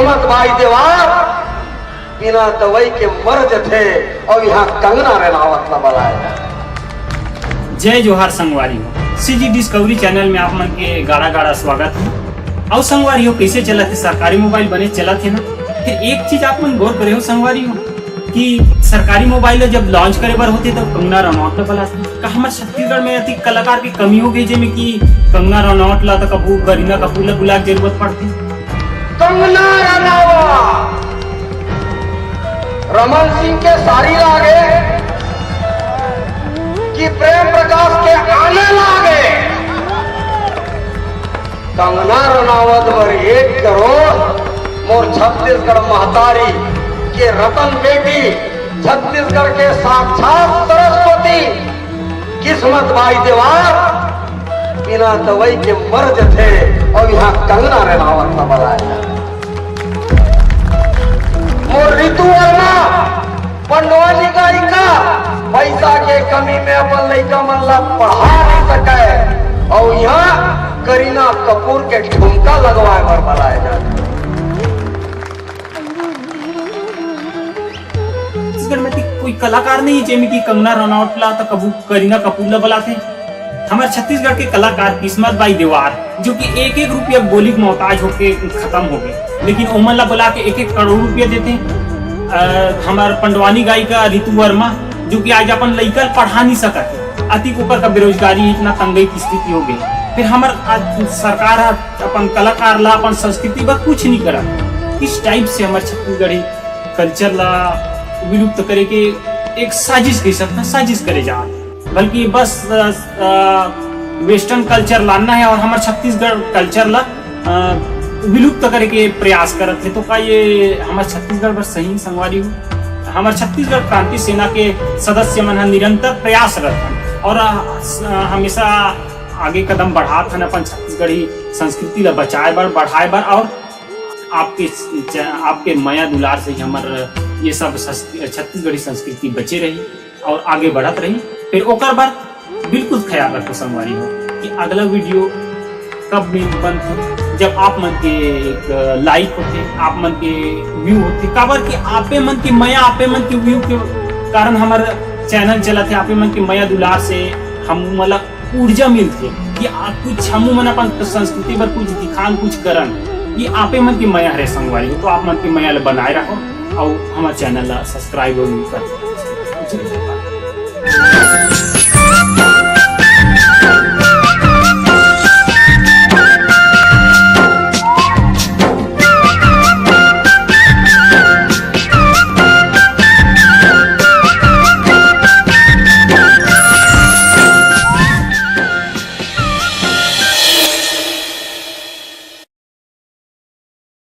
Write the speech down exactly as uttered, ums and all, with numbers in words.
मत भाई देवार, बिना दवाई के मर जथे। और यहाँ कंगना रनावत ला बलाए। जय जोहार संगवारी हो, सीजी डिस्कवरी चैनल में आप मन के गाड़ा गाड़ा स्वागत है। और संगवारी हो, कैसे चलत है? सरकारी मोबाइल बने चलत है ना? फिर एक चीज आप मन गौर करे हो संगवारी हो, कि सरकारी मोबाइल ला जब लॉन्च करे बर होथे, तब कंगना रनौत ला बलाथे। का हमर छत्तीसगढ़ में अतिक कलाकार के कमी हो गई, जेमे कि कंगना रनौत ला तो कभू करीना कपूर ला बुलाए के जरूरत पड़थे? कंगना रनावत रमन सिंह के सारी लागे कि प्रेम प्रकाश के आने लागे? कंगना रनावत बर एक करोड़। मोर छत्तीसगढ़ महतारी के रतन बेटी, छत्तीसगढ़ के साक्षात सरस्वती, किस्मत भाई देवार, बिना दवाई के मर जथे। और यहाँ कंगना रनावत ला बलाए। मोर रितु वर्मा, पंडवानी गायिका, पैसा के कमी में अपन लइका मन ला पढ़ा नहीं सके, और यहाँ करीना कपूर के ठुमका लगवाए बर बलाए जाथे। छत्तीसगढ़ में तो कोई कलाकार नहीं है, जेमे कि कंगना रनौत ला तो कबू करीना कपूर ला बलाथे। हमर छत्तीसगढ़ के कलाकार किस्मत बाई देवार, जो कि एक एक रुपया गोली के मोहताज होके खत्म हो गए, लेकिन ओमन ला बुला के एक एक करोड़ रुपया देथे। अ, हमर पंडवानी गायिका रितु वर्मा, जो कि आज अपन लइका ल पढ़ा नहीं सकत है, अतिक ओकर का बेरोजगारी, इतना तंगई की स्थिति हो गई। फिर हमर आज सरकार ह अपन कलाकार ला, अपन संस्कृति बर कुछ नहीं करत। इस टाइप से हमर छत्तीसगढ़ी कल्चर ला विलुप्त करे के एक साजिश कह सकते हैं, साजिश करे जा, बल्कि बस वेस्टर्न कल्चर लाना है और हमर छत्तीसगढ़ कल्चर ला अ, विलुप्त करे के प्रयास करत है। तो का ये हमर छत्तीसगढ़ बर सही संगवारी हो? हमर छत्तीसगढ़ क्रांति सेना के सदस्य मन ह निरंतर प्रयासरत हन और अ, स-, हमेशा आगे कदम बढ़ात हन अपन छत्तीसगढ़ी संस्कृति ला बचाए बर, बढ़ाए बर। और आपके च-, आपके मया दुलार से ही हमर ये सब सस-, छत्तीसगढ़ी संस्कृति बचे रही और आगे बढ़त रही। फिर ओकर बर बिल्कुल ख्याल रखो संगवारी हो कि अगला वीडियो कब में बनथे। जब आप मन के एक लाइक होथे, आप मन के व्यू होथे, काबर कि आपे मन के मया, आपे मन के व्यू के कारण हमर चैनल चलत है। आपे मन के मया दुलार से हम, मतलब, ऊर्जा मिलथे कि आ, कुछ हमू मन अपन संस्कृति बर कुछ दिखान, कुछ करन। ये आपे मन के मया हरे संगवारी हो, तो आप मन के मया ल बनाए रखो और हमर चैनल ला सब्सक्राइब और कर दो।